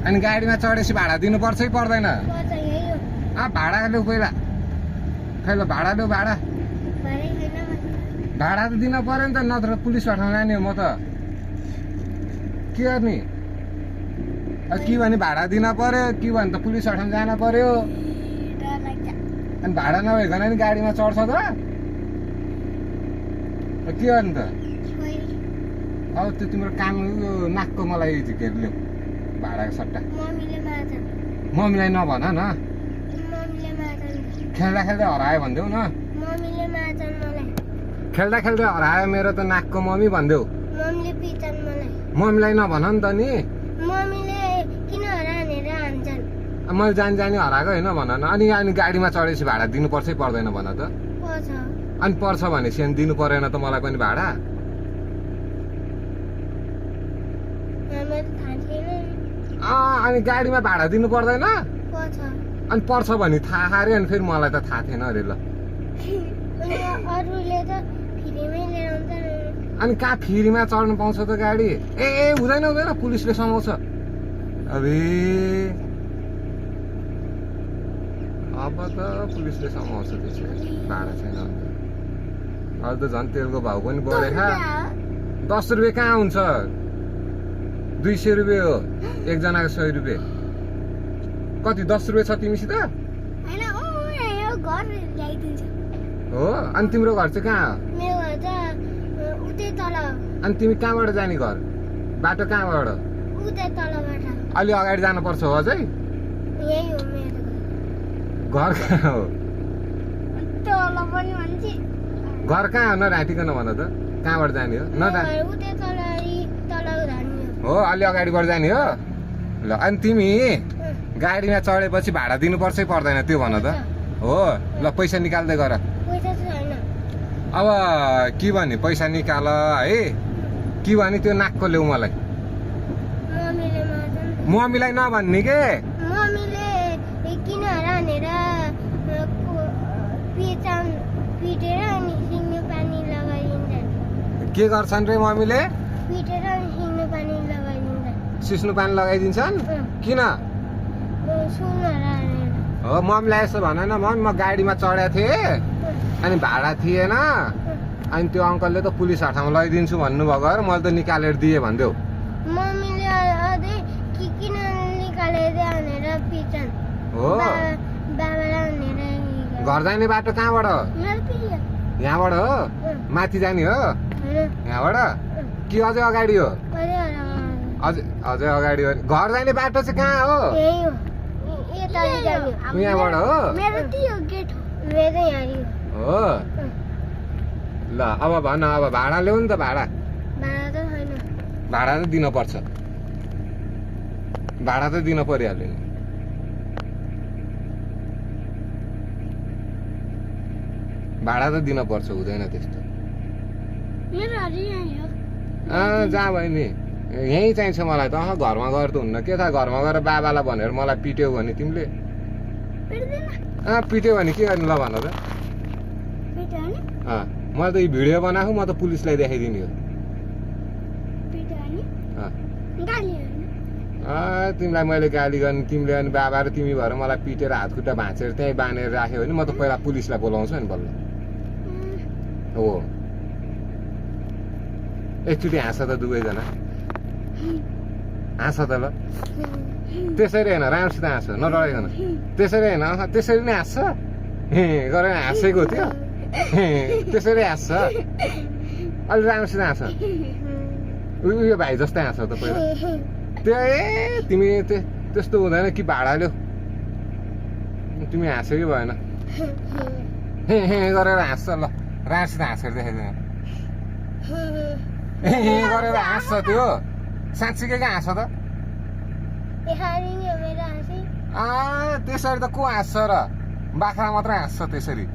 अनि गाडीमा चढेपछि भाडा दिनुपर्छ कि पर्दैन? पर्छ यही हो भाडा लु पहिला खै ल भाडा लु भाडा भाडै छैन भने भाडा त दिन पर्यो नि त, नत्र पुलिस पठाउन जाने हो म त। के गर्ने के भने भाडा दिन पर्यो, के भने त पुलिस पठाउन जान पर्यो। डर लाग्छ अनि भाडा नभइकन नि गाडीमा चढ्छ त के गर्ने त? खोइ अब त्यो तिम्रो काम नाकको मलाई झिकेर ल्याऊ भाडाको सट्टा। मम्मीले मार्छन् मम्मीलाई नभन न, मम्मीले मार्छन् खेल्दा खेल्दै हरायो भनिदेऊ न। मम्मीले मार्छन् मलाई खेल्दा खेल्दै हरायो मेरो त नाकको मम्मी भनिदेऊ। मम्मीले पिट्छन् मलाई मम्मीलाई नभन नि त नि। मम्मीले किन हरानेर हान्छन् मैले जानी हराएको होइन भन न। अनि गाडीमा चढेपछि भाडा दिनुपर्छ कि पर्दैन भन त? पर्छ अनि पर्छ भनेपछि अनि दिनु परेन त मलाई पनि भाडा? हामीलाई त थाहा छैन अनि गाडीमा भाडा दिनु पर्दैन? पर्छ अनि पर्छ भने थाहा अरे, अनि फेरि मलाई त थाहा थिएन अरे। ल अनि अरूले त फ्रीमै लिएर आउँछन् अनि कहाँ फ्रीमा चढ्नु पाउँछ त गाडी? हुँदैन हुँदैन, पुलिसले समाउँछ। अबे अब त पुलिसले समाउँछ त्यसरी भाडा छैन भने। अहिले त झन् तेलको भाउ पनि बढेको। 10 रुपियाँ कहाँ हुन्छ? 200 रुपियाँ हो एकजनाको, 100 रुपियाँ। कति 10 रुपियाँ छ तिमीसित? होइन यो घर ल्याइदिन्छ हो अनि तिम्रो घर चाहिँ कहाँ हो? मेरो घर त उतै तल अनि तिमी कहाँबाट जाने घर? बाटो कहाँबाट? उतै तलबाट अलि अगाडि जानुपर्छ हो अझै? यही हो मेरो घर कहाँ हो? तल पनि भन्छ घर कहाँ हो? नढाँटिकन भन त कहाँबाट जाने हो? उतै तल धानी हो अलि अगाडिबाट जाने हो। ल अनि तिमी गाडीमा चढेपछि भाडा दिनुपर्छ कि पर्दैन त्यो भन त? हो ल पैसा निकाल्दै गर। पैसा छैन अब के भने पैसा निकाल है, के भने त्यो नाकको ल्याऊ मलाई। मम्मीले मार्छन् मम्मीलाई नभन्ने के? मम्मीले किन हरानेर पिटेर अनि सिङ्गो पानी लगाइदिन्छन् के गर्छन् रे मम्मीले? पिटेर अनि सिङ्गो पानी लगाइदिन्छन् सिस्नु पानी लगाइदिन्छन्? किन? सुन हरानेर हो मम्मीलाई यसो भन न, मम्मी म गाडीमा चढेको थिएँ अनि भाडा थिएन, अनि त्यो अङ्कलले त पुलिस हटाउन लैदिन्छु भन्नुभएको र मैले त निकालेर दिएँ भनिदेऊ। मम्मीले अझै किन निकालेर भनेर पिट्छन् हो बाबालाई भनेर घर जाने बाटो कहाँबाट हो? यहाँबाट हो? माथि जाने हो यहाँबाट कि अझै अगाडि हो? अझै अगाडि हो। घर जाने बाटो चाहिँ कहाँ हो? यहाँबाट हो? हो ल अब भन, अब भाडा ल्याउ नि त। भाडा भाडा त दिन पर्छ, भाडा त दिन परिहाल्यो नि। भाडा त दिन पर्छ, हुँदैन त्यस्तो। जहाँ भयो नि यहीँ चाहिन्छ मलाई त। घरमा गएर त हुन्न। के थाहा घरमा गएर बाबालाई भनेर मलाई पिट्यौ भने तिमीले? पिट्यो भने के गर्ने ल भन त? मैले त यो भिडियो बनाएको, म त पुलिसलाई देखाइदिने हो। तिमीलाई मैले गाली गर्ने, तिमीले अनि बाबा र तिमी भएर मलाई पिटेर हात खुट्टा भाँचेर त्यहीँ बाँधेर राख्यो भने म त पहिला पुलिसलाई बोलाउँछु नि बल्ल। हो एकचोटि हाँस त दुवैजना, हाँस त ल। त्यसरी होइन राम्रोसित हाँस, नडराइकन। त्यसरी होइन त्यसरी नै हाँस्छ गरेर हाँसेको थियो, त्यसरी हाँस्छ। अलि राम्रोसित हाँस। उयो भाइ जस्तै हाँस त पहिला। त्यो तिमी त्यस्तो हुँदैन कि भाडा ल्याऊ। तिमी हाँस्यो कि भएन? गरेर हाँस्छ। ल राम्रोसित हाँसेर देखाइदिनु। गरेर हाँस्छ त्यो साँच्चीकै हाँस्छ त? त्यसरी त को हाँस्छ र? बाख्रा मात्रै हाँस्छ त्यसरी।